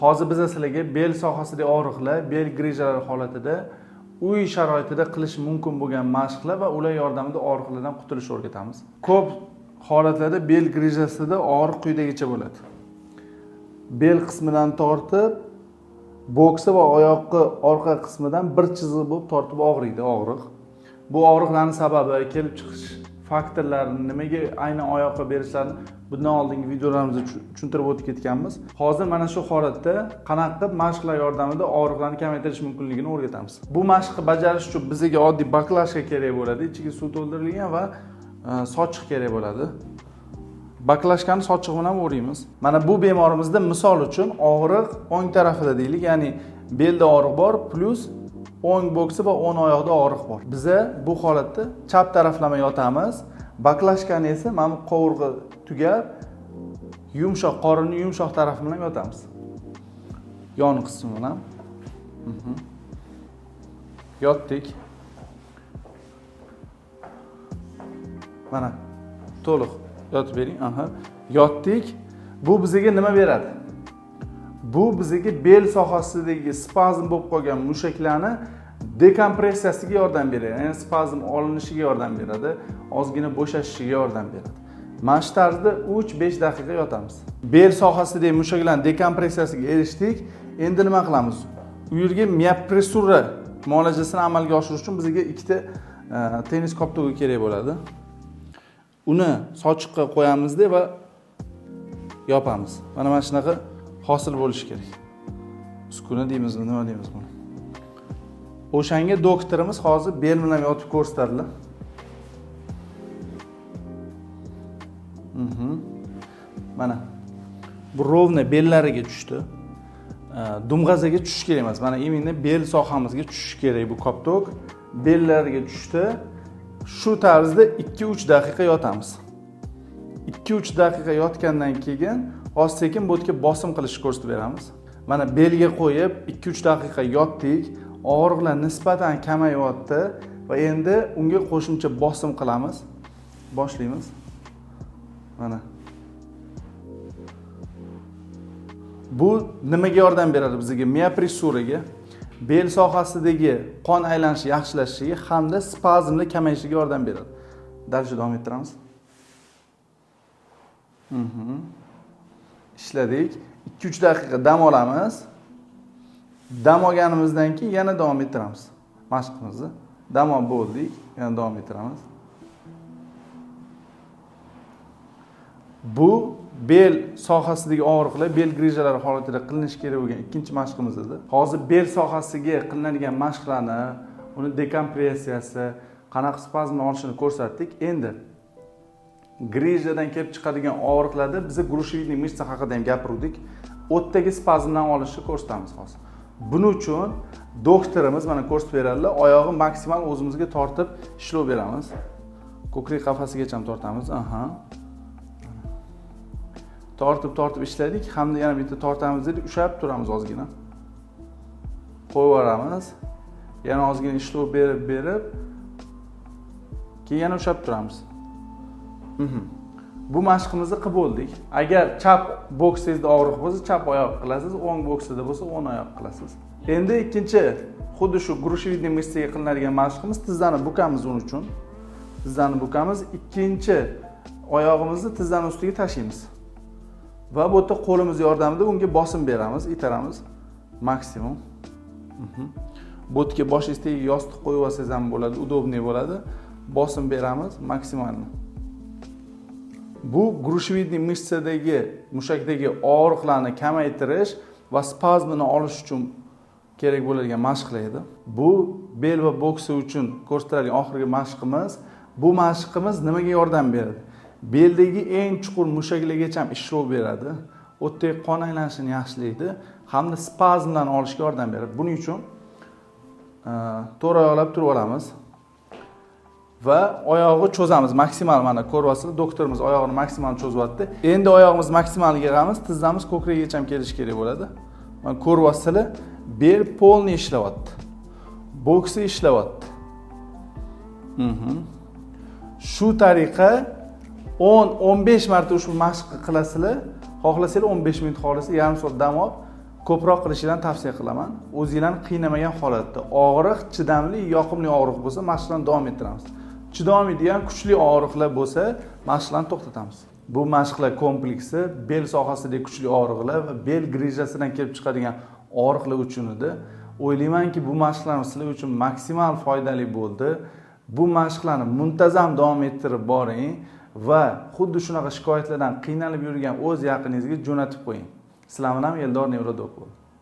Hozir biz sizlarga bel sohasidagi og'riqlar, bel grijalari holatida uy sharoitida qilish mumkin bo'lgan mashqlar va ular yordamida og'riqlardan qutulishni o'rgatamiz. Ko'p holatlarda bel grijasida og'riq quyidagicha bo'ladi. Bel qismidan tortib boksa va oyoqni orqa qismidan bir chiziq bo'lib tortib og'riydi og'riq. Bu og'riqlarning sababi, kelib chiqish faktorlarini, nimaga aynan oyoqqa berishlarini bundan oldingi videolarimizda tushuntirib o'tib ketganmiz. Hozir mana shu holatda qanaqa qilib mashqlar yordamida og'riqlarni kamaytirish mumkinligini o'rgatamiz. Bu mashqni bajarish uchun bizga oddiy baklashka kerak bo'ladi, ichiga suv to'ldirilgan va sochiq kerak bo'ladi. Baklashkani sochiq bilan o'raymiz. Mana bu bemorimizda misol uchun og'riq o'ng tarafida deylik, ya'ni belda og'riq bor, plus o'ng bo'ksa va o'ng oyoqda og'riq bor. Biza bu holatda chap taraflama yotamiz. Baklashkani esa mana bu qovurg'a tugab, yumshoq qorinni yumshoq tarafi bilan yotamiz. Yon qismi bilan. Yotdik. Mana to'liq yotib bering. Aha. Yotdik. Bu bizga nima beradi? Bu bizga bel sohasidagi spazm bo'lib qolgan mushaklarni dekompressiyasiga yordam beradi. Ya'ni spazm olinishiga yordam beradi, ozgina bo'shashishiga yordam beradi. Mana shu tarzda 3-5 daqiqa yotamiz. Bel sohasidagi mushaklarning dekompressiyasiga erishdik. Endi nima qilamiz? U yerga miopressura muolajasini amalga oshirish uchun bizga ikkita tennis koptogi kerak bo'ladi. Uni sochiqqa qo'yamizda va yopamiz. Mana shunaqa hosil bo'lishi kerak. Uskuna deymizmi, nima deymiz buni? O'shanga doktorimiz hozir bel bilan yotib ko'rsatadilar. Mana bu ровно bellariga tushdi. Dumg'azaga tushish kerak emas. Mana именно bel sohamizga tushishi kerak bu koptok. Bellariga tushdi. Shu tarzda 2-3 daqiqa yotamiz. 2-3 daqiqa yotgandan keyin hozir sekin bu yerga bosim qilishni ko'rsatib beramiz. Mana belga qo'yib 2-3 daqiqa yotdik. Og'riqlar nisbatan kamayyapti va endi unga qo'shimcha bosim qilamiz. Boshlaymiz. Mana. Bu nimaga yordam beradi bizga? Miopressuraga, bel sohasidagi qon aylanishi yaxshilashishiga hamda spazmlar kamayishiga yordam beradi. Дальше davom ettiramiz. Ishladik. 2-3 daqiqa dam olamiz. Dam olganimizdan keyin yana davom ettiramiz mashqimizni. Dam olib bo'ldik, yana davom ettiramiz. Bu bel sohasidagi og'riqlar, bel grijalari holatida qilinishi kerak bo'lgan ikkinchi mashqimiz edi. Hozir bel sohasiga qilinadigan mashqlarni, uni dekompressiyasi, qanaqa spazmni olishini ko'rsatdik. Endi grijadan kelib chiqadigan og'riqlarda biz грушевидный мышца haqida ham gapirdik. O'tdagi spazmdan olishni ko'rsatamiz hozir. Buning uchun doktorimiz mana ko'rsatib beradilar. Oyog'i maksimal o'zimizga tortib ishlov beramiz. Ko'krak qafasigacha ham tortamiz. Aha. Tortib tortib ishladik hamda yana bitta tortamiz dedik, ushlab turamiz ozgina. Qo'yib yuboramiz. Yana ozgina ishlov berib berib keyin yana ushlab turamiz. Bu mashqimizni qilib bo'ldik. Agar chap boksingizda og'riq bo'lsa, chap oyoq qilasiz, o'ng boksida bo'lsa, o'ng oyoq qilasiz. Endi ikkinchi xuddi shu грушевидный мышцаga qilinadigan mashqimiz tizzani bukamiz uning uchun. Tizzani bukamiz, ikkinchi oyog'imizni tizzani ustiga tashlaymiz. Va bu yerda qo'limiz yordamida unga bosim beramiz, itaramiz maksimum. Bu yerga boshingiz tagiga yostiq qo'yib olsangiz ham bo'ladi, удобный bo'ladi. Bosim beramiz maksimalni. Bu грушевидный мышцадagi mushakdagi og'riqlarni kamaytirish va spazmini olish uchun kerak bo'ladigan mashqlar edi. Bu bel va boksa uchun ko'rsatiladigan oxirgi mashqimiz. Bu mashqimiz nimaga yordam beradi? Beldagi eng chuqur mushaklargacha ham ishlov beradi. O'tdagi qon aylanishini yaxshilaydi hamda spazmlarni olishga yordam beradi. Buning uchun to'g'ri oyoqlab turib olamiz va oyog'i cho'zamiz maksimal. Mana ko'ryapsizlar, doktorimiz oyog'ini maksimal cho'zyapti. Endi oyog'imiz maksimal yig'amiz, tizzamiz ko'kragigacha ham kelishi kerak bo'ladi. Mana ko'ryapsizlar, bel polniy ishlayapti. Boksi ishlayapti. Shu tariqa 10-15 marta ushbu mashqni qilasizlar. Xohlasanglar 15 minut, xohlasa yarim soat dam olib, Ko'proq qilishinglarni tavsiya qilaman. O'zinglarni qiynamagan holatda, og'riq chidamli, yoqimli og'riq bo'lsa, mashqlarni davom ettiramiz. Chidolmaydigan kuchli og'riqlar bo'lsa, mashqlarni to'xtatamiz. Bu mashqlar kompleksi bel sohasidagi kuchli og'riqlar va bel грыжа sidan kelib chiqadigan og'riqlar uchun edi. O'ylaymanki, bu mashqlar sizlar uchun maksimal foydali bo'ldi. Bu mashqlarni muntazam davom ettirib boring va xuddi shunaqa shikoyatlardan qiynalib yurgan o'z yaqiningizga jo'natib qo'ying. Sizlar bilan Eldor Nevrodok bo'ldi.